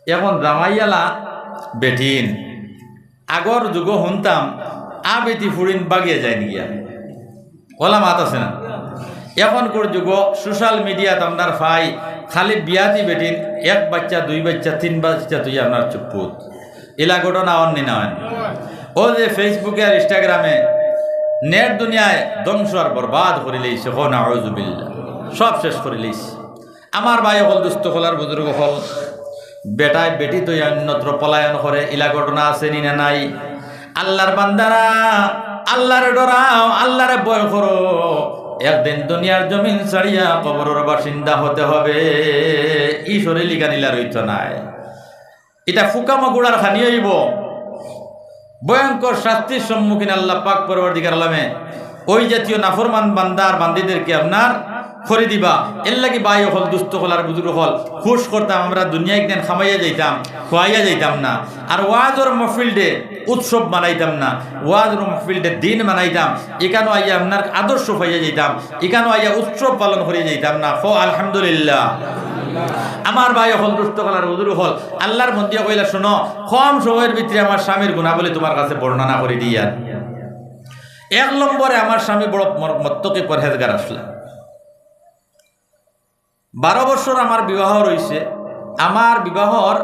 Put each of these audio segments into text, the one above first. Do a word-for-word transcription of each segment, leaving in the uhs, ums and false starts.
এখন জামাইয়ালা বেটিন, আগর যুগো হুনতাম, আ বেটি ফুড়িন বাগিয়া যাইন গিয়া, অলা মাত আছে না? এখনকুর যুগো social mediaত আপনার ফাই, খালি বিয়াতি বেটিন, এক বাচ্চা, দুই বাচ্চা, তিন বাচ্চা, তুই আপনার চুপুত। ইলা ঘটনা অননি না অয়? ও যে Facebook-এ আর Instagram-এ নেট দুনিয়ায় ধ্বংস আর বরবাদ করিলাইছে, কও নাউজুবিল্লাহ, সব শেষ করিলাইছে। আমার ভাই অকল, দুস্ত অকল আর বুজুর্গ অকল, বেটায় বেটি থইয়া অন্যত্র পলায়ন করে, ইলা ঘটনা আছে নি না নাই? আল্লার বান্দারা, আল্লারে ডরাও, আল্লারে ভয় করো। একদিন দুনিয়ার জমিন ছাড়িয়া কবরর বাসিন্দা হতে হবে। ই শরীর ইখান ইলা রইতো নায়। ইটা ফুকা মাকুড়ার খানি অইবো। ভয়ঙ্কর শাস্তির সম্মুখীন আল্লাহ পাক পরওয়ারদিগার আলমে ওই জাতীয় নাফরমান বান্দা আর বান্দিদেরকে আপনার করি দিবা। এর লাগি ভাই অকল, দুস্ত অকল আর বুজুর্গ অকল, খুশ করতাম আমরা দুনিয়া একদিন খামাইয়া যাইতাম, খুয়াইয়া যাইতাম না। আর ওয়াজর মাহফিলরে উৎসব বানাইতাম না, ওয়াজর মাহফিলরে দিন বানাইতাম। ইখানো আইয়া আপনার আদর্শ পাইয়া যাইতাম, ইখানো আইয়া উৎসব পালন করিয়া যাইতাম না। কও আলহামদুলিল্লাহ। আমার ভাই অকল, দুস্ত অকল আর বুজুর্গ অকল, আল্লার বন্দি অকল, হুনো, কম সময়র ভিতরে আমার স্বামীর গুণাবলী তুমার কাছে বর্ণনা করি দিয়ার। এক নম্বরে আমার স্বামী বড় মর-, মত্তকি পরহেজগার আছলা। বারো বছর আমার বিবাহ রইছে। আমার বিবাহর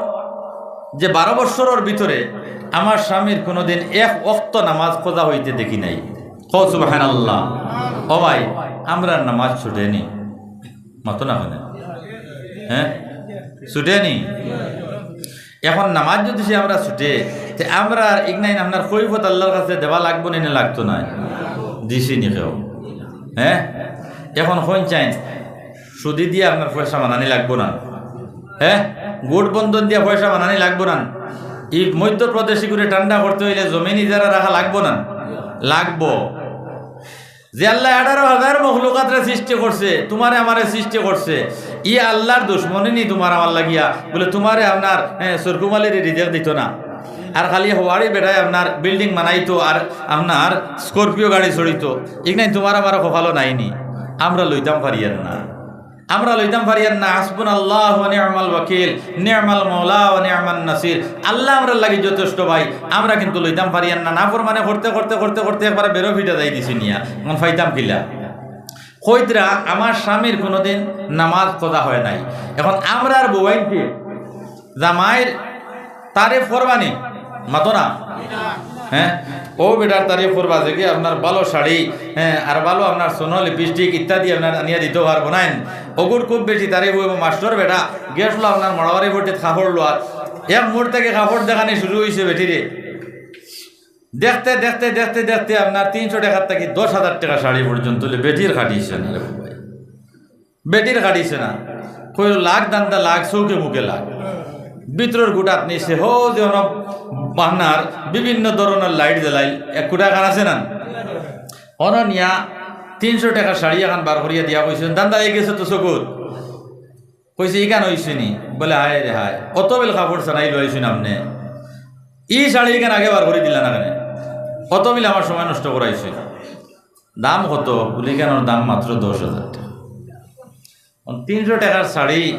যে বারো বছরর ভিতরে আমার স্বামীর কুনুদিন এক ওয়াক্ত নামাজ কাজা অইতে দেখি নাই। কও সুবহানাল্লাহ। ও ভাই, আমরার নামাজ ছুটে নি? মাতো না কেনে? হ্যাঁ, ছুটে নি? এখন নামাজ যদি সে আমরার ছুটে, তে আমরার ইগনাইন আপনার কৈফত আল্লার কাছে দেওয়া লাগবো নি না লাগতো নায়? দিছি নি কেউ? হ্যাঁ, এখন কইন চাইন, সুদি দিয়া আপনার পয়সা মানানি লাগবো না? হ্যাঁ, গুট বন্ধন দিয়া পয়সা মানানি লাগবো না? ই মধ্যপ্রদেশি করে ঠান্ডা করতে অইলে জমিন ইজারা রাখা লাগবো না? লাগবো। যে আল্লায় আঠারো হাজার মখলুকাতরে সৃষ্টি করছে, তুমারে আমারে সৃষ্টি করছে, ই আল্লার দুশমনি নি তুমার আমার লাগিয়া? বুলে তুমারে আপনার, হ্যাঁ, সরকুমালিরে রিজেক দিতো না, আর খালি হওয়ারি বেটায় আপনার building বানাইতো, আর আপনার Scorpio গাড়ি চড়িতো, ইগনাইন তুমার আমার কপালো নাই নি? আমরা লইতাম পারিয়ার না, আমরা লইতাম পারিয়ার না। হাসবুনাল্লাহু ওয়া নি'মাল ওয়াকিল, নি'মাল মাওলা ওয়া নি'মান নাসির। আল্লাহ আমরার লাগি যথেষ্ট ভাই, আমরা কিন্তু লইতাম পারিয়ার না। নাফরমানি করতে করতে করতে করতে একবারে বেরো ফিটা যাই দিছি নিয়া, এখন পাইতাম কিলা? কইতরা আমার স্বামীর কুনুদিন নামাজ কাজা হয় নাই। এখন আমরার বউয়াইনতে জামাইর তারিফ করবা নি? মাতো না। হ্যাঁ, অউ বেটার তারিফ করবা যে কি আপনার ভালো শাড়ি, হ্যাঁ, আর ভালো আপনার সোনো lipstick ইত্যাদি আপনার আনিয়া দিতো পারবো নাইন। অগুর খুব বেশি তারিফ অইবো। মাস্টর বেটা গেছলো আপনার মারোয়ারি পট্টিত কাপড় লওয়াত, এক মুহূর্ত থাকি কাপড় দেখানি শুরু অইছে বেটিরে। দেখতে দেখতে দেখতে দেখতে আপনার তিনশো টেকার থাকি দশ হাজার টেকার শাড়ি পর্যন্ত অইলে বেটির কাটিছে না রে ভাই, বেটির কাটিছে না। কইলো লাখ ধান্দা লাখ, চউখে মুখে লাখ। ভিতরর গুটাত নিছে, হো যে অনো আপনার বিভিন্ন ধরনর light জ্বালাইল, এক কুটা কান আছে না? অনো নিয়া তিনশো টেকার শাড়ি এখান বার করিয়া দিয়া কইছে, "ধান্দা অই গেছে তো চকুত।" কইছে, "ইখান অইছে নি?" বুলে, "হায় রে হায়, অত বিল কাপড় ছাড়াই লইছইন আপনে, ই শাড়ি ইখান আগে বার করি দিলা না কেনে? অত বিল আমার সময় নষ্ট করাইছইন।" "দাম কত?" বুলে, "ইখানর দাম মাত্র দশ হাজার টেকা।" তিনশো টেকার শাড়ি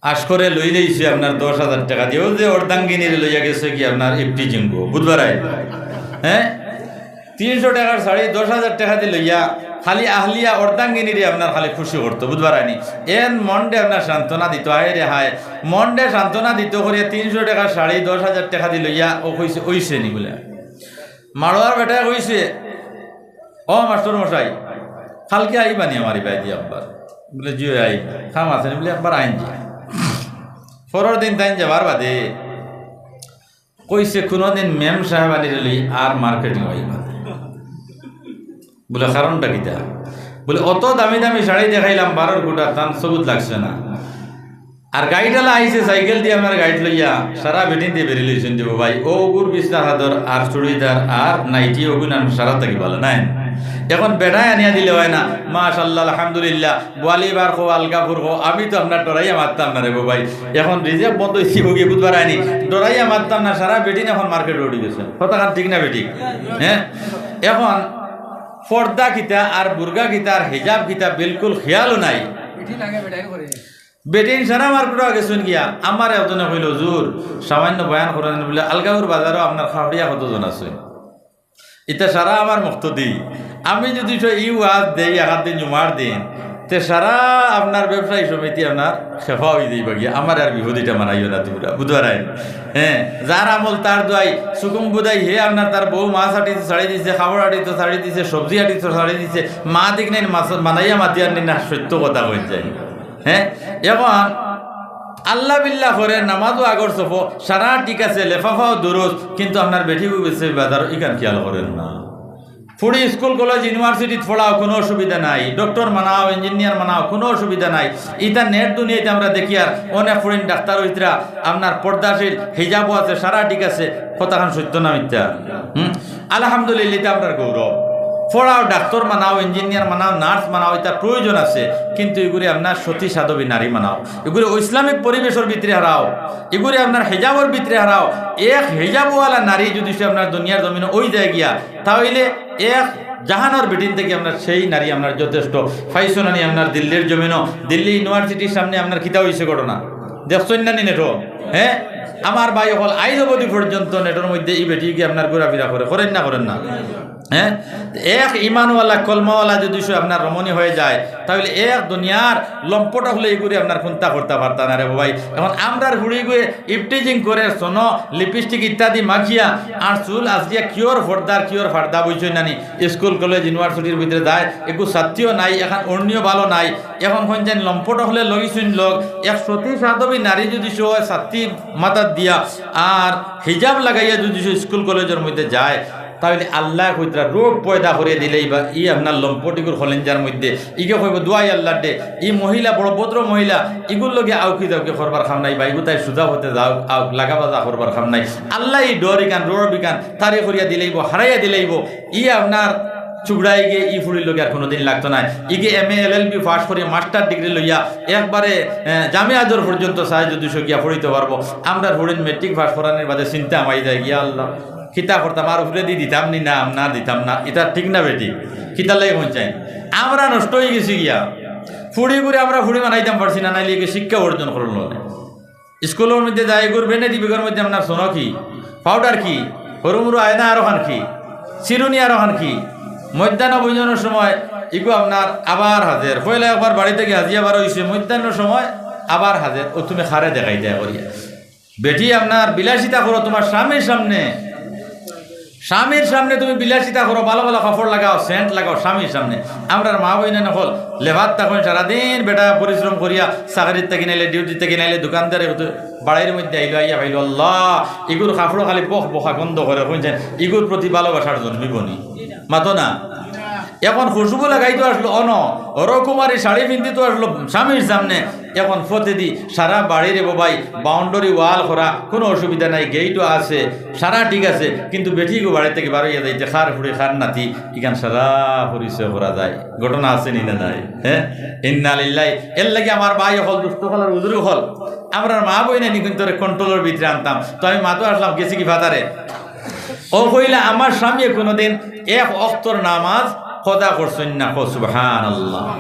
আশ করে লই লইছে আপনার দশ হাজার টেকা দিয়া, অউ যে অর্ধাঙ্গিনীরে লইয়া গেছে কি আপনার এফটি জিঙ্গো, বুধবার আই, হ্যাঁ, তিনশো টেকার শাড়ি দশ হাজার টেকা দি লইয়া খালি আহলিয়া অর্ধাঙ্গিনীরে আপনার খালি খুশি করতো, বুধবার আইনি। এন মনরে আপনার সান্ত্বনা দিতো, "হায় রে হায়", মনরে সান্ত্বনা দিতো করিয়া তিনশো টেকার শাড়ি দশ হাজার টেকা দি লইয়া অউ কইছে, "অইছে নি?" বুলে। মারোয়ার বেটায় কইছে, "ও মাস্টর মশাই, কালকে আইবা নি আমার ইবায়দি আব্বার?" বুলে, "জি অয়, আইমু।" "কাম আছে নি?" বুলে, "একবার আইন যে।" পরর দিন তাইন যাবার বাদে কইছে, "কুনুদিন মেম সাহেবানিরে লই আর মার্কেটিং অইবা না।" বুলে, "কারণটা কিতা?" বুলে, "অত দামি দামি শাড়ি দেখাইলাম বারোর কুটা, তান চকুত লাগছে না। আর গাইডআলা আইছে সাইকেল দি, আমার গাইড লইয়া সারা বেটিন্তে বেরি লইছইন যে ভাই, অউ অগুর বিছনা চাদর আর চুড়িদার আর নাইটি অগুইন সারা থাকি ভালা নাইন। এখন বেটায় আনিয়া দিলে অয় না, মাশাআল্লাহ, আলহামদুলিল্লাহ, বোয়ালি বার কও, আলগা ফুর কও, আমি তো আপনার ডরাইয়া মাততাম না রে ভাই। এখন রিজেক বন্ধ অইছে, বুধবার আইনি, ডরাইয়া মাততাম না, সারা বেটিন এখন মার্কেটো উঠি গেছে।" কথাখান ঠিক না বেঠিক? হ্যাঁ, এখন পর্দা কিতা আর বুরকা কিতা আর হিজাব কিতা বিলকুল খিয়ালও নাই। বেটিন সারা মার্কেটো আগে শুন গিয়া, আমার একজনে কইল, "হুজুর, সামান্য বয়ান করেন বলে, আলগাউর বাজারও আপনার খাবড়িয়া কতজন আছে?" ইতা সারা আমার মুক্তদি। আমি যদি সে ই ওয়াজ দেই, এক দিন জুমার দিন, তে সারা আপনার ব্যবসায়ী সমিতি আপনার খেফা হয়ে যাইবা গিয়া। আমার আর বিপদিটা মানাইও না তোমরা, বুঝবার আইন। হ্যাঁ, যার আমল তার দোয়াই, সুকুম বুদাই হে আপনার তার বউ মাছ আটিতে ছাড়ি দিছে, খাবার আটিতে ছাড়ি দিছে, সবজি আটিতে ছাড়ি দিছে, মা দিক নেই মাছ বানাইয়া মাতিয়ার নি না, সত্য কথা কইন যায়। হ্যাঁ, এখন আল্লাহ বিল্লাহ করে নামাজও আগর সফো, সারা ঠিক আছে, লেফাফাও দুরুস্ত, কিন্তু আপনার বেটি গেছে বাজার, ইখান খেয়াল করেন না। ফুড়ি স্কুল, কলেজ, ইউনিভার্সিটিত পড়াও, কোনো অসুবিধা নাই। ডক্টর বানাও, ইঞ্জিনিয়ার বানাও, কোনো অসুবিধা নাই। ইতা নেট দুনিয়াতে আমরা দেখি, আর অনেক ফুড়িন ডাক্তার হইতরা, আপনার পর্দাশীল, হিজাবও আছে, সারা ঠিক আছে। কথাখান সত্য না মিথ্যা? হুম, আলহামদুলিল্লাহ, ইতা আমরার গৌরব। পড়াও, ডাক্তার বানাও, ইঞ্জিনিয়ার বানাও, নার্স বানাও, ইতা প্রয়োজন আছে, কিন্তু ইগুরে আপনার সতী সাধবী নারী বানাও, ইগুরে ইসলামিক পরিবেশর ভিতরে হারাও, ইগুরে আপনার হিজাবর ভিতরে হারাও। এক হিজাবওয়ালা নারী যদি সে আপনার দুনিয়ার জমিনে ওই যায় গিয়া, তাহলে এক জাহানোর বেটিন থাকি আপনার সেই নারী আপনার যথেষ্ট। পাইছো না নি আপনার দিল্লির জমিনও, দিল্লি ইউনিভার্সিটির সামনে আপনার কিতা হইছে ঘটনা, দেখছইন না নি নেটো? হ্যাঁ, আমার ভাই অকল, আইজ অবধি পর্যন্ত নেটর মধ্যে ই বেটি কি আপনার ঘোরাফেরা করে, করেন না, করেন না? হ্যাঁ, এক ইমানওয়ালা, কলমাওয়ালা যদি সে আপনার রমণী হয়ে যায়, তাহলে এক দুনিয়ার লম্পট হলে ইগুরে আপনার কুন্তা করতা পারতা না রে ভাই। এখন আমরার ফুড়িগুয়ে ইফটিজিং করে, সোনো, লিপস্টিক ইত্যাদি মাখিয়া, আর চুল আজকে কিওর পর্দার, কিওর ফার্দা, বুঝছইন না নি? স্কুল, কলেজ, ইউনিভার্সিটির ভিতরে যায়, একটু ছাত্তিও নাই, এখন ওড়নিও ভালো নাই, এখন কোন যেন লম্পট হলে লগি শুন লোক, এক সতী সাধবী নারী যদি সে হয় ছাত্তি মাথাত দিয়া আর হিজাব লাগাইয়া যদি সে স্কুল কলেজের মধ্যে যায়, তাহলে আল্লাহ কইতরা রোগ পয়দা করে দিলেই বা ই আপনার লম্পটিগুর খলেঞ্জার মধ্যে, ইগে কইব, "দুয়াই আল্লাহর দে, ই মহিলা বড় ভদ্র মহিলা, ইগুর লগে আউকি দাউকি করবার কাম নাই, বা ইগু তাই সুজা হতে যাও, আউক লাগা বাজা করবার কাম নাই।" আল্লাহ ই ডর ইখান, রোগ ইখান তারে করিয়া দিলেইব, হারাইয়া দিলেইব। ই আপনার চুবড়াই গিয়ে ই ফুড়ির লগে আর কোনোদিন লাগতো না। ইগে M A, L L B pass করিয়া মাস্টার ডিগ্রি লইয়া একবারে, এ, জামিয়াদর পর্যন্ত চায় যদি সে গিয়া পড়িতে পারবো। আমরার ফুড়িন মেট্রিক পাস করানির বাদে চিন্তা আমাই যায় গিয়া, "আল্লাহ, কিতা করতাম, আর উপরে দি দিতাম নি না, না দিতাম না।" ইতা ঠিক না বেটি? কিতা লাগে মন চাই? আমরা নষ্ট হয়ে গেছি গিয়া। ফুড়ি করে আমরা ফুড়ি বানাইতাম পারছি না, নাইলে ইগে শিক্ষা অর্জন করলো না। স্কুলের মধ্যে যায়, এগুর ভ্যানিটি ব্যাগের মধ্যে আপনার সোনা কি, পাউডার কি, হুরুমুরু আয়না আরো খান কি, চিরুনি আরো খান কি, মধ্যাহ্ন ভোজনের সময় ইগু আপনার আবার হাজির। পয়লা একবার বাড়ি থেকে হাজিয়া বার হইছে, মধ্যাহ্ন সময় আবার হাজির। ও তুমি খারে দেখাই দেয়া করিয়া। বেটি আপনার বিলাসিতা করো তোমার স্বামীর সামনে, স্বামীর সামনে তুমি বিলাসিতা করো, ভালো ভালো কাপড় লাগাও, সেন্ট লাগাও স্বামীর সামনে। আমরার মা বইন অকল লেবার তখন সারাদিন বেটা পরিশ্রম করিয়া চাকরির থেকে নাইলে, ডিউটি থেকে নাইলে, দোকানদারে হয়তো বাড়ির মধ্যে আইলো, আইয়া পাইলো, "আল্লাহ, ইগুর কাপড় খালি বক বকা গন্ধ করে, কইছেন ইগুর প্রতি ভালোবাসার জন্মিব নি?" মাতো না। এখন খুশবু লাগাইতো আসলো অন, ওরকমারি শাড়ি পিন্দিতো আসলো স্বামীর সামনে, এখন ফতেদি সারা বাড়িরে বাবাই বাউন্ডারি ওয়াল করা, কোনো অসুবিধা নাই, গেটও আছে, সারা ঠিক আছে, কিন্তু বেটিগু বাড়ি থেকে বার হইয়া যাইতে খার ফুড়ি খার নাতি, ইখান সারা পরিচয় করা যায়। ঘটনা আছে নি না নাই? হ্যাঁ, ইন্না লিল্লাহি। এর লাগি আমার ভাই অকল, দুস্থ অকল আর বুজুর্গ অকল, আমরার মা বইন নি কিন্তু কন্ট্রোলের ভিতরে আনতাম। তো আমি মাতো আসলাম, গেছি কি ফাতারে? ও কইলা, "আমার স্বামী কোনোদিন এক অক্তর নামাজ কাজা করছইন না।" কও সুবহানাল্লাহ।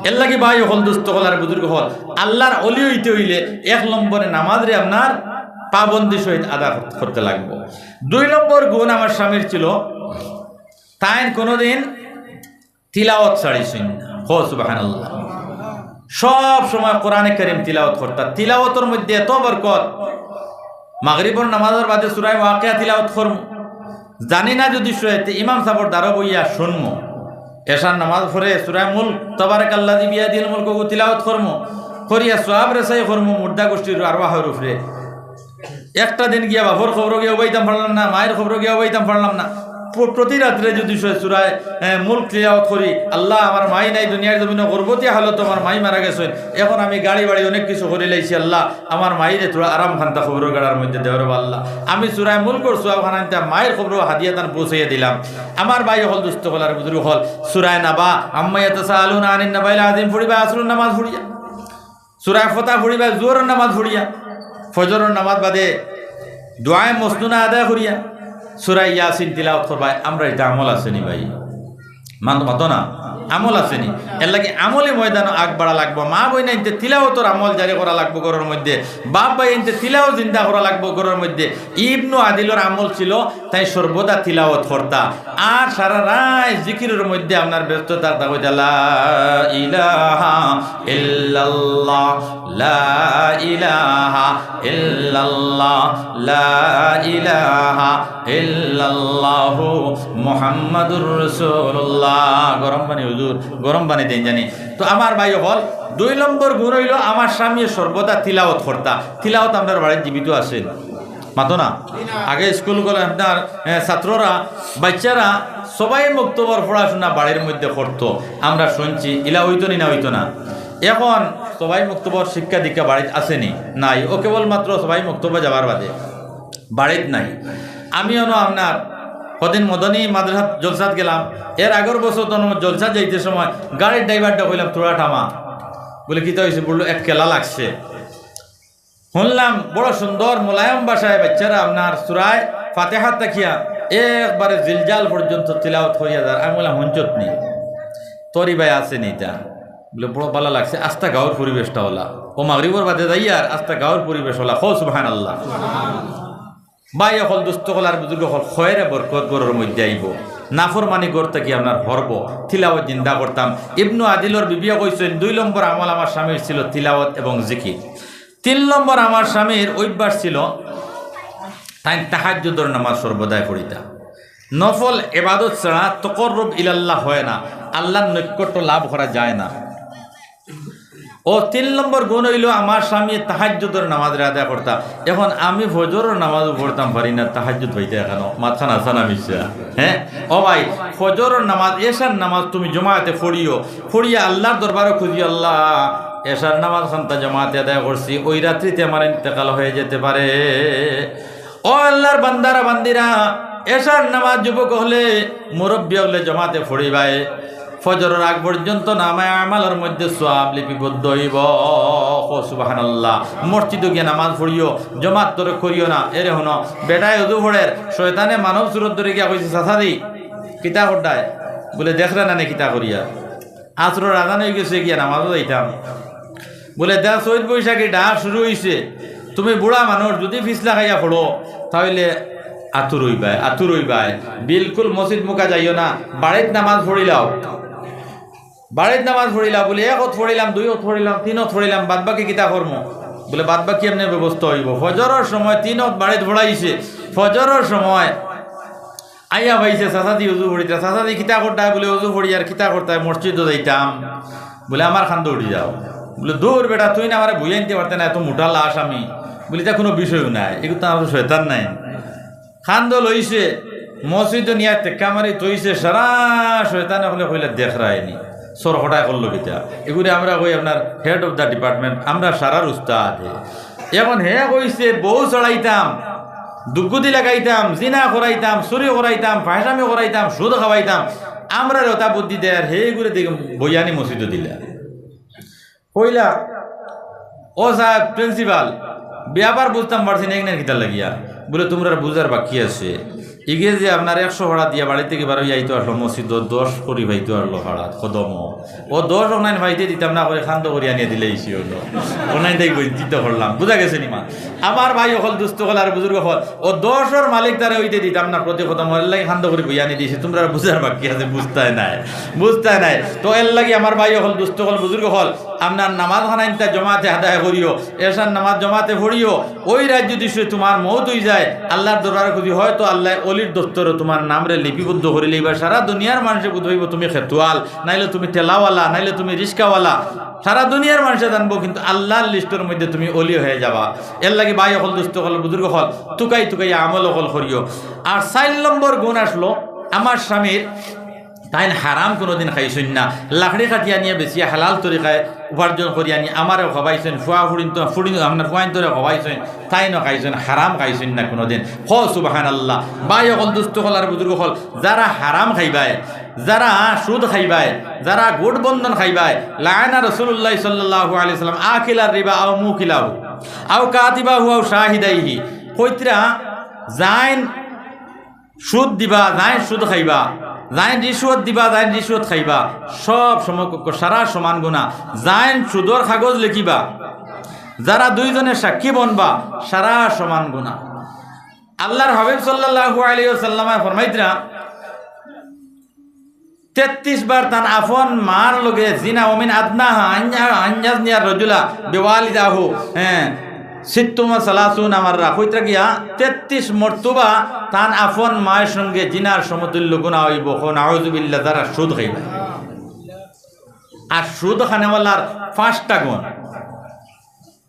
এর লাগি ভাই অকল, দুস্থ অকল আর বুজুর্গ অকল, আল্লাহর অলি হইতে হইলে এক নম্বরে নামাজরে আপনার পাবন্দি সহিত আদা কর-, করতে লাগবো। দুই নম্বর গুণ আমার স্বামীর ছিল, তাইন কোনোদিন তিলাওয়াত ছাড়িছইন না। কও সুবহানাল্লাহ। সব সময় কোরআনে কারীম তিলাওয়াত করতা। তিলাওয়াতর মধ্যে এত বরকত। মাগরিবর নামাজর বাদে সূরা ওয়াকিয়া তিলাওয়াত করমু। জানি না যদি শুয়ে, তে ইমাম সাবর দ্বারা বইয়া শুনমু। এশার নামাজ পড়ে সূরা মুলক, তাবারাকাল্লাযী বিয়াদিহিল মুলক, ওগু তিলাওয়াত করমু। করিয়া সওয়াব রেসাই করমু মুর্দা গোষ্ঠীর আরওয়াহর উপরে। একটা দিন গিয়া বাপর কবরো গিয়া উবাইতাম পারলাম না, মায়ের কবরো গিয়া উবাইতাম পারলাম না। প্র-, প্রতি রাত্রে যদি সে সূরায়ে, এ, মুলক তিলাওয়াত করি, "আল্লাহ, আমার মাই নাই দুনিয়ার জমিনো, গর্ভবতী হালত আমার মাই মারা গেছইন, এখন আমি গাড়ি বাড়ি অনেক কিছু করি লাইছি, আল্লাহ, আমার মাইরে থুড়া আরাম খান্তা কবরর গাড়ার মধ্যে দেও রে বা আল্লাহ।" আমি সূরায়ে মুলকর সওয়াব খান আনতে মায়ের কবরো হাদিয়া তান পৌঁছাইয়া দিলাম। আমার ভাই অকল, দুস্থ অকল আর বুজুর্গ অকল, সূরায়ে নাবা, আম্মা ইয়াতাসাআলুনা আনিন নাবাইল আযীম পড়িবা, আসরর নামাজ পড়িয়া। সূরায়ে ফাতাহ পড়িবা জোহরর নামাজ পড়িয়া, ফজরর নামাজ বাদে দোয়ায়ে মসনুনা আদায় করিয়া, সূরায়ে ইয়াসিন তিলাওয়াত করবা। আমরার ইতা আমল আছে নি ভাই? মান-, মাতো না, আমল আছে নি? এর লাগি আমলি ময়দানো আগ বাড়া লাগবো। মা বইনাইন্তে তিলাওতর আমল জারি করা লাগবো ঘরর মধ্যে, বাপ ভাইয়াইন্তে তিলাওত জিন্দা করা লাগবো ঘরর মধ্যে। ইবনু আদিলর আমল ছিল, তাইন সর্বদা তিলাওত করতা, আর সারা রাইত জিকিরর মধ্যে আপনার ব্যস্ত থাকতা, কইতা, "লা ইলাহা ইল্লাল্লাহ, লা ইলাহা ইল্লাল্লাহ, লা ইলাহা ইল্লাল্লাহু মুহাম্মাদুর রাসূলুল্লাহ।" গরম পানি হুজুর, গরম পানি দেইন জানি। তো আমার ভাই অকল, দুই নম্বর গুণ অইলো আমার স্বামী সর্বদা তিলাওত করতা। তিলাওত আমরার বাড়িত জীবিত আছে? মাতো না। আগে স্কুল কলেজ আপনার, এ, ছাত্ররা, বাচ্চারা সবাই মক্তবর পড়াশোনা বাড়ির মধ্যে করতো, আমরা শুনছি, ইলা অইতো নি না, অইতো না? এখন সবাই মক্তবর শিক্ষা দীক্ষা বাড়িত আছে নি? নাই। ও কেবলমাত্র সবাই মক্তবে যাবার বাদে বাড়িত নাই। আমি অনো আপনার কদিন মদনী মাদ্রাসাত জলসাত গেলাম, এর আগর বছর তো অনো জলসাত যাইতে সময় গাড়ির ড্রাইভাররে কইলাম, "থুড়া থামা।" বলে, "কিতা অইছে?" বললো, "এক কেলা লাগছে।" শুনলাম বড় সুন্দর মোলায়েম ভাষায় বাচ্চারা আপনার সূরায়ে ফাতিহা থাকিয়া একবারে জিলজাল পর্যন্ত তিলাওত করিয়া যার। আমি বললাম, "হুনছত নি? তোরই ভাই আছে নি ইতা?" বলে, "বড় ভালা লাগছে, আস্তা গাঁওর পরিবেশটা অলা।" ও মাগরিবর বাদে যাইয়ার আস্তা গাঁওর পরিবেশ অলা। কও সুবহানাল্লাহ। ভাই অকল, দুস্ত অকল আর বুজুর্গ অকল, খয়রে বরকত ঘরর মধ্যে আইবো, নাফরমানি ঘর থাকি আপনার হরবো। তিলাওত জিন্দা করতাম। ইবনু আদিলর বিবিয়ে কইছইন, দুই নম্বর আমল আমার স্বামীর ছিল তিলাওত এবং জিকির। তিন নম্বর আমার স্বামীর অভ্যাস ছিল, তাইন তাহাজ্জুদর নামাজ সর্বদাই পড়িতা। নফল ইবাদত ছাড়া তকররুব ইলাল্লাহ হয় না, আল্লাহর নৈকট্য লাভ করা যায় না। ও তিন নম্বর গুণ অইলো আমার স্বামী তাহাজ্জুদর নামাজ আদায় করতা। এখন আমি ফজরর নামাজও পড়তাম পারি না, তাহাজ্জুদ অইতে এখানো মাতখান আসান আমি। হ্যাঁ, ও ভাই, ফজরর নামাজ, এশার নামাজ তুমি জমাতে পড়িও, পড়িয়া আল্লাহর দরবারো খুঁজিও, "আল্লাহ, এশার নামাজ খান্তা জমাতে আদায় করছি, ওই রাত্রিতে আমার ইন্তেকাল হয়ে যেতে পারে।" ও আল্লাহর বান্দারা বান্দিরা, এশার নামাজ যুবক অকলে, মুরব্বি অকলে জমাতে পড়িবায়। ফজরর আগ পর্যন্ত নামায়ে আমালর মধ্যে সওয়াব লিপিবদ্ধ অইবো। কও সুবহানাল্লাহ। মসজিদো গিয়া নামাজ পড়িও, জমাত তরে করিও না। এরে হুনো, বেটায় অজু পড়ের, শয়তানে মানব সুরত ধরি গিয়া কইছে, "চাচাজি, কিতা কররায়?" বলে, "দেখরায় না নি কিতা করিয়ার? আছরর আজান অইগেছে, গিয়া নামাজো যাইতাম।" বলে, "দা, চৈত বৈশাখী ডাক শুরু অইছে, তুমি বুড়া মানুষ, যুদি পিছলা খাইয়া পড়ো, তাইলে আতুর অইবায়, আতুর অইবায়। বিলকুল মসজিদ মুখা যাইও না, বাড়িত নামাজ পড়িলাও, বাড়িত নামাজ পড়িলাও।" বলে, "এক অত পড়িলাম, দুই অত পড়িলাম, তিন অত পড়িলাম, বাদ বাকি কিতা করমু?" বলে, "বাদ বাকি এমনে ব্যবস্থা অইবো।" ফজরর সময় তিন অত বাড়িত পড়াইছে, ফজরর সময় আইয়া পাইছে, "চাচাজি অজু পড়িতা।" "চাচাজি কিতা কররায়?" বলে, "অজু পড়িয়ার।" "কিতা করতায়?" "মসজিদো যাইতাম।" বলে, "আমার কান্দো উঠি যাও।" বলে, "দূর বেটা, তুইন আমারে বইয়া আনতে পারতে না, এত মোটা লাশ আমি।" বলে, "ইতা কুনু বিষয়ও নায়, এগুতো আমার শয়তান নায়।" কান্দো লইছে, মসজিদো নিয়া টেক্কা মারি থইছে, সারা শয়তান অকলে কইলা, "দেখরায় নি, সর কটায় করলো কিতা?" এগুরে আমরা কই আপনার head of the department, আমরা সারার উস্তাদ হে। এখন হে কইছে, "বউ চড়াইতাম, দুগুদি লাগাইতাম, জিনা করাইতাম, চুরি করাইতাম, ফাহসামি করাইতাম, সুদ খাওয়াইতাম, আমরারে অতা বুদ্ধি দেয়।" আর হে এগুরে দেখি বইয়া আনি মসজিদো দিলা। কইলা, "ও সাব প্রিন্সিপাল, বিয়াবার বুঝতাম পারছি না, এগুন কিতার লাগিয়া?" বলে, "তুমরার বুঝার বাকি আছে। ইগে যে আপনার একশো ভাড়া দিয়া বাড়ি থাকি বারইয়া আইতো আসলো মসজিদো, দশ করি পাইতো আসলো ভাড়া কদমো। ও দশ অনাইন পাইতে দিতাম না করি কান্দো করি আনিয়া দিলে ইসি অইলো। অনাইন তাই বঞ্চিত করলাম।" বুঝা গেছে নি মা? আমার ভাই অকল, দুস্ত অকল আর বুজুর্গ অকল, ও দশর মালিক তারে অইতে দিতাম না, প্রতি কদমো, এর লাগি কান্দো করি বইয়া আনি দিছি। তুমরার বুঝার বাকি আছে, বুঝতায় নায়, বুঝতায় নায়। তো এর লাগি আমার ভাই অকল, দুস্ত অকল, বুজুর্গ অকল, আপনার নামাজ খানাইন্তা জমাতে আদায় করিও, এশার নামাজ জমাতে পড়িও। ওই রাইত যুদি সে তুমার মউত অইযায়, আল্লার দরবারো খুজি, হয়তো আল্লায় অলির দফতরো তুমার নামরে লিপিবদ্ধ করিলাইবা। সারা দুনিয়ার মানষে বুঝ পাইবো তুমি খেতওয়াল, নাইলে তুমি ঠেলাওয়ালা, নাইলে তুমি রিস্কাওয়ালা। সারা দুনিয়ার মানষে জানবো, কিন্তু আল্লার লিস্টর মধ্যে তুমি অলি অইযাবা। এর লাগি ভাই অকল, দুস্ত অকল, বুজুর্গ অকল, তুকাই তুকাই আমল অকল করিও। আর চাইর নম্বর গুণ আসলো আমার স্বামীর, তাইন হারাম কুনুদিন খাইছইন না। লাকড়ি কাটি আনিয়া বেচিয়া হালাল তরিকায় উপার্জন করি আনি আমারেও খাবাইছইন, ফুয়া ফুড়িন তো, ফুড়িন, আপনার ফুয়াইন্তরেও খাবাইছইন, তাইনও খাইছইন, হারাম খাইছইন না কুনুদিন। কও সুবহানাল্লাহ। ভাই অকল, দুস্ত অকল আর বুজুর্গ অকল, যারা হারাম খাইবায়, যারা সুদ খাইবায়, যারা গুট বন্ধন খাইবায়, লাআনা রাসূলুল্লাহ সাল্লাল্লাহু আলাইহি ওয়াসাল্লাম আকিলার রিবা আও মুকিলাহু আও কাতিবাহু আও শাহিদাইহি। কইতরা, যাইন সুদ দিবা, যাইন সুদ খাইবা, যাইন রিশওয়াত দিবা, যাইন রিশওয়াত খাইবা, সব সমকক্ষ, সারা সমান গুনা। যাইন সুদর কাগজ লেখিবা, যারা দুইজনে সাক্ষী বনবা, সারা সমান গুনা। আল্লাহর হাবিব সাল্লাল্লাহু আলাইহি ওয়াসাল্লামে ফরমাইতরা, তেত্রিশ বার তান আফন মার লগে জিনা, ওমিন আদনাহা, আইয়া-, আইয়াজনিয়ার রজুলা, বিওয়ালিদাহু, হ্যাঁ, সিত্তুমা সালাসুনা মাররা, কইতরা গিয়া তেত্রিশ মর্তবা তান আফন মায়ের সঙ্গে জিনার সমতুল্য গুনা অইবো। কও নাউজুবিল্লাহ, যারা সুদ খাইবা। আর সুদ খানেওয়ালার পাঁচটা গুণ,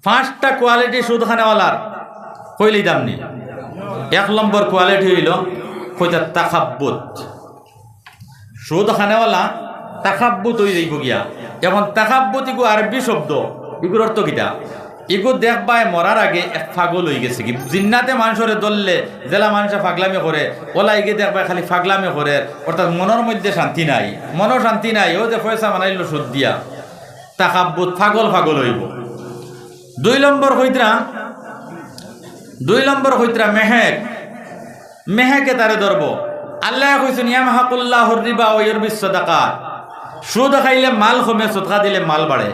পাঁচটা কোয়ালিটি সুদ খানেওয়ালার, কইলিতাম নি। এক নম্বর কোয়ালিটি অইলো, কইতা তাকাব্বুত। সুদ খানেওয়ালা তাকাব্বুত অই যাইবো গিয়া। এখন তাকাব্বুত ইগু আরবি শব্দ, ইগুর অর্থ কিতা? ইগু দেখবায় মরার আগে এক পাগল অই গেছে কি, জিন্নাতে মানষরে ধরলে যেলা মানষে পাগলামি করে, অলা ইগে দেখবায় খালি পাগলামি করে, অর্থাৎ মনর মধ্যে শান্তি নাই, মনো শান্তি নাই। ও যে পয়সা বানাইলো সুদ দিয়া, তাকাব্বুত, পাগল পাগল অইবো। দুই নম্বর কইতরা, দুই নম্বর কইতরা মেহেক, মেহেকে তারে ধরবো। আল্লায় কইছইন, "ইয়ামহাকুল্লাহুর রিবা ওয়া ইউরবিস সাদাকাত।" সুদ খাইলে মাল কমে, সদকা দিলে মাল বাড়ে।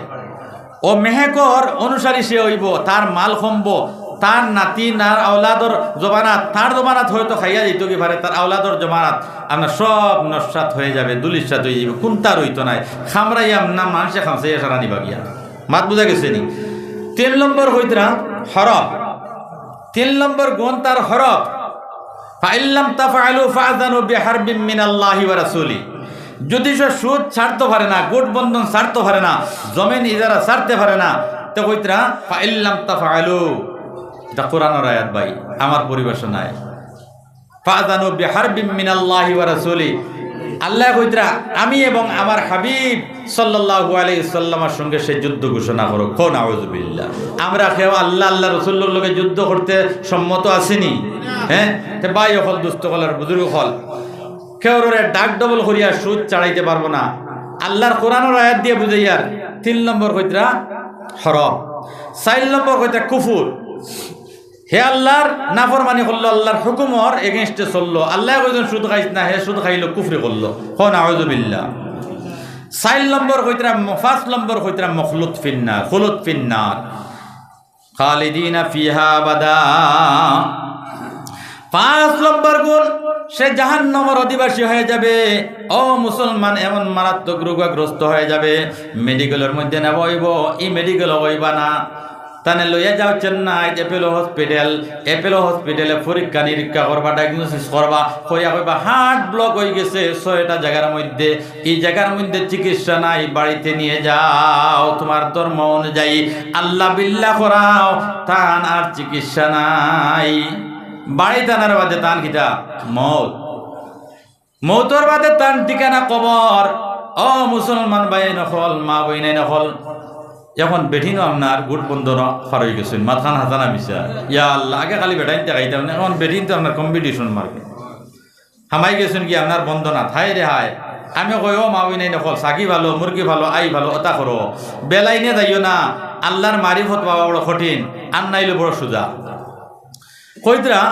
ও মেহেকর অনুসারী সে অইবো, তার মাল কমবো, তার নাতি, তার আওলাদর জমানাত, তার জমানাত হয়তো খাইয়া যাইতো কি পারে, তার আওলাদর জমানাত আপনার সব নস্বাত হয়ে যাবে, ধুলিস্বাত হয়ে যাবে, কুন্তা রইতো নায়। খামরাইয়া না মানষে খামসাইয়া সারা নিবা গিয়া। মাত বুঝা গেছে নি? তিন নম্বর কইতরা হরফ। তিন নম্বর গুণ তার হরফ। ফাইল্লাম তাফআলু ফাআযানু বিহারবিম মিনাল্লাহি ওয়া রাসূলি। যদি সে সুদ ছাড়তে পারে না, গুট বন্ধন ছাড়তে পারে না, জমিন ইজারা ছাড়তে পারে না, তে কইতরা ফাইল্লাম তাফআলু। এটা কোরআনর আয়াত ভাই, আমার পরিভাষা নায়। ফাআযানু বিহারবিম মিনাল্লাহি ওয়া রাসূলি। আল্লায় কইতরা, "আমি এবং আমার হাবিব সাল্লাল্লাহু আলাইহি ওয়াসাল্লামের সঙ্গে সে যুদ্ধ ঘোষণা করো।" কও নাউজুবিল্লাহ। আমরা কেউ আল্লাহ, আল্লাহ রসুলর লগে যুদ্ধ করতে সম্মত আছি নি? হ্যাঁ? তে ভাই অকল, দুস্ত অকল আর বুজুর্গ অকল, কেউরে ডাক ডবল করিয়া সুদ ছাড়াইতে পারবো না। আল্লাহর কোরআনর আয়াত দিয়া বুঝাইয়ার। তিন নম্বর কইতরা হরফ, চাইর নম্বর কইতরা কুফুর। হে আল্লাহর নাফরমানি করলো, আল্লাহর হুকুমর against এ চললো। আল্লায় কইছইন সুদ খাইস না, হে সুদ খাইলো, কুফরি করলো। কও নাউজুবিল্লাহ। চাইর নম্বর কইতরা, পাঁচ নম্বর কইতরা মুখলুদ ফিন্নার, খুলুদ ফিন্নার। খালিদিনা ফিহা আবাদা। পাঁচ নম্বর গুণ, সে জাহান্নামর অধিবাসী হয়ে যাবে। ও মুসলমান, এমন মারাত্মক রোগগ্রস্ত হয়ে যাবে, মেডিকেলর মধ্যে নেওয়া অইবো, ই মেডিকেল অইবা না। তানে লইয়া যাও চেন্নাইত অ্যাপোলো হসপিটাল। অ্যাপোলো হসপিটালে পরীক্ষা নিরীক্ষা করবা, ডায়াগনোসিস করবা, কইয়া কইবা, "হার্ট ব্লক হয়ে গেছে ছয়টা জায়গার মধ্যে, এই জায়গার মধ্যে চিকিৎসা নাই, বাড়িতে নিয়ে যাও, তোমার ধর্ম অনুযায়ী আল্লাহ বিল্লাহ করাও, তান আর চিকিৎসা নাই।" বাড়িত আনার বাদে তান কিতা? মউত। মউতর বাদে তান ঠিকানা কবর। ও মুসলমান ভাইয়াইন অকল, মা বইনাইন অকল, এখন বেটিনও আপনার গুট বন্ধন পার অই গেছইন, মাতখান হাছা না মিছা? ইয়া আল্লাহ, আগে খালি বেটাইন্তে খাইতাম না, এখন বেটিন্তে আপনার কম্পিটিশন মার্কেট। হামাই গেছইন কি আপনার বন্ধনাত? হায় রে হায়। আমি কই, ও মা বইনাইন অকল, ছাগি ভালো, মুরগি ভালো, আই ভালো, অতা করো। বেলাইনে যাইও না, আল্লাহর মারিফত পাওয়া বড় কঠিন, আর নাইলে বড় সুজা। কইতরা,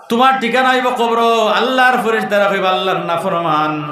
"তোমার ঠিকানা অইবো কবর।" আল্লাহর ফেরেশতারা কইবা, "আল্লাহর নাফরমান,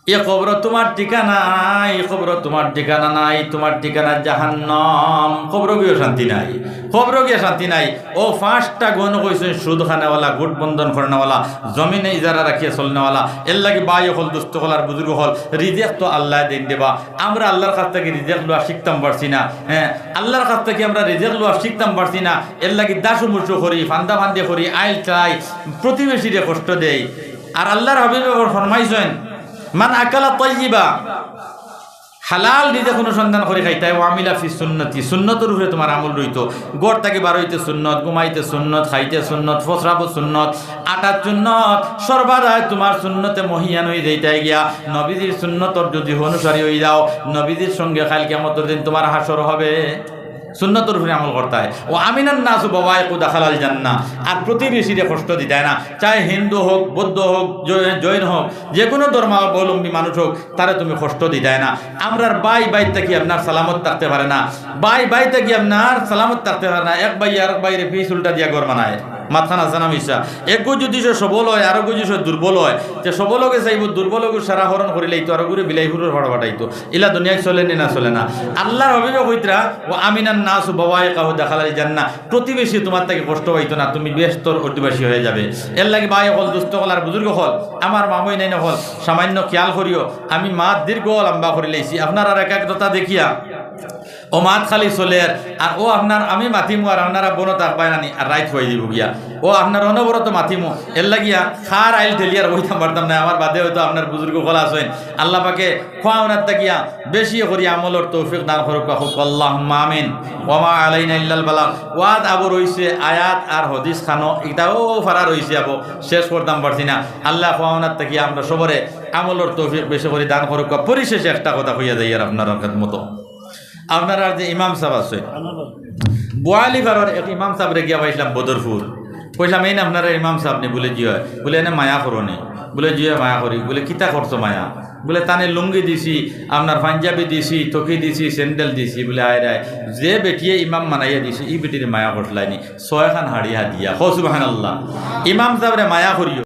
এ কবর তোমার ঠিকানা নাই, এ কবর তোমার ঠিকানা নাই, তোমার ঠিকানা জাহান্নাম।" কবর গিয়া শান্তি নাই, কবর গিয়া শান্তি নাই। ও পাঁচটা গুণ কইছইন, সুদ খানেওয়ালা, গুট বন্ধন করনেওয়ালা, জমিনে ইজারা রাখিয়া চলনেওয়ালা, এর লাগি ভাই অকল, দুস্ত অকল আর বুজুর্গ অকল, রিজেক তো আল্লায় দেইন দেবা। আমরা আল্লাহর কাছ থাকি রিজেক লওয়া শিখতাম পারছি না, হ্যাঁ, আল্লাহর কাছ থাকি আমরা রিজেক লওয়া শিখতাম পারছি না, এর লাগি দাসু মুসু করি, ফান্দা ফান্দি করি, আইল চাই, প্রতিবেশীরে কষ্ট দেই। আর আল্লাহর হাবিবে ফরমাইছইন, "মান আকালা তাইয়িবা", হালাল রিজেক অনুসন্ধান করি খাইতায়, "ওয়া আমিলা ফি সুন্নতি", সুন্নতর উপরে তোমার আমল রইতো, ঘর থাকি বার অইতে সুন্নত, ঘুমাইতে সুন্নত, খাইতে সুন্নত, প্রস্রাবও সুন্নত, আটাত সুন্নত, সর্বদাই তোমার সুন্নতে মহিয়ান অই যাইতায় গিয়া। নবীজির সুন্নতর যদি অনুসারী অই যাও, নবীজির সঙ্গে কাইল কিয়ামতর দিন তোমার হাশর হবে। সুন্নতর উপরে আমল করতায়। "ওয়া আমিনান নাসু বাওয়াইকু দাখালাল জান্নাহ", আর প্রতিবেশীরে কষ্ট দিতায় না, চাই হিন্দু হোক, বৌদ্ধ হোক, জৈ-, জৈন হোক, যে কোনো ধর্মাবলম্বী মানুষ হোক, তারে তুমি কষ্ট দিতায় না। আমরার ভাই ভাইর থাকি আপনার সালামত থাকতে পারে না, ভাই ভাইর থাকি আপনার সালামত থাকতে পারে না। এক ভাইয়ে আরক ভাইরে পিছ উল্টা দিয়া ঘর বানায়। মাতখান আছে না মিছা? একগু যদি সে সবল অয়, আরোগু যদি সে দুর্বল অয়, তে সবলগে চাইবো দুর্বলগু সারা হরণ করিলাইতো, আরোগুরে বিলাইপুরর হড় ফাটাইতো। ইলা দুনিয়াত চলে নি না চলে না? আল্লার হাবিবে কইতরা, "ওয়া আমিনান নাসু বাওয়াইকাহু দাখালাল জান্নাহ।" প্রতিবেশী তুমার থাকি কষ্ট পাইতো না, তুমি বেহেস্তর অধিবাসী অইয়া যাবে। এরলাগি ভাই অকল, দুস্ত অকল আর বুজুর্গ অকল, আমার মামুইনাইন অকল, সামান্য খিয়াল করিও। আমি মাত দীর্ঘ লম্বা করিলাইছি, আপনারার একাগ্রতা দেখিয়া অউ মাত খালি চলের, আর অউ আপনার আমি মাতিমু আর আপনারা বনো থাকবায় নানি, আর রাইত অই দিবো গিয়া। অউ আপনার অনবরত মাতিমু, এরলাগিয়া কার আইল ঠেলিয়ার কইতাম পারতাম নায়, আমার বাদে অয়তো আপনার বুজুর্গ অকল আছইন। আল্লা পাকে খুয়া অনার থাকিয়া বেশি করি আমলর তৌফিক দান করউক্কা, কউক্কা আল্লাহুম্মা আমিন। ওয়া মা আলাইনা ইল্লাল বালাগ। ওয়াজ আবো রইছে, আয়াত আর হাদিস খানো, ইটাও ফারা রইছে আবো, শেষ করতাম পারছি না। আল্লা খুয়া অনার থাকিয়া আমরা সবরে আমলর তৌফিক বেশি করি দান করউক্কা। পরিশেষে একটা কথা কইয়া যাইয়ার আপনারার খেদমতো। আপনারার যে ইমাম সাব আছে, বোয়ালি পাড়ার এক ইমাম সাবরে গিয়া পাইছলাম বদরপুর। কইছলাম, "এইন আপনারার ইমাম সাব নি?" বুলে, "জি অয়।" বুলে, "এনে মায়া করো নি?" বুলে, "জি অয়, মায়া করি।" বুলে, "কিতা করছো মায়া?" বুলে, "তানে লুঙ্গি দিছি, আপনার পাঞ্জাবি দিছি, তকি দিছি, স্যান্ডেল দিছি।" বুলে, "হায় রে, যে বেটিয়ে ইমাম বানাইয়া দিছে, ই বেটিরে মায়া করছলায় নি?" ছয়খান হাড়ি হাদিয়া। কও সুবহানাল্লাহ। ইমাম সাবরে মায়া করিও।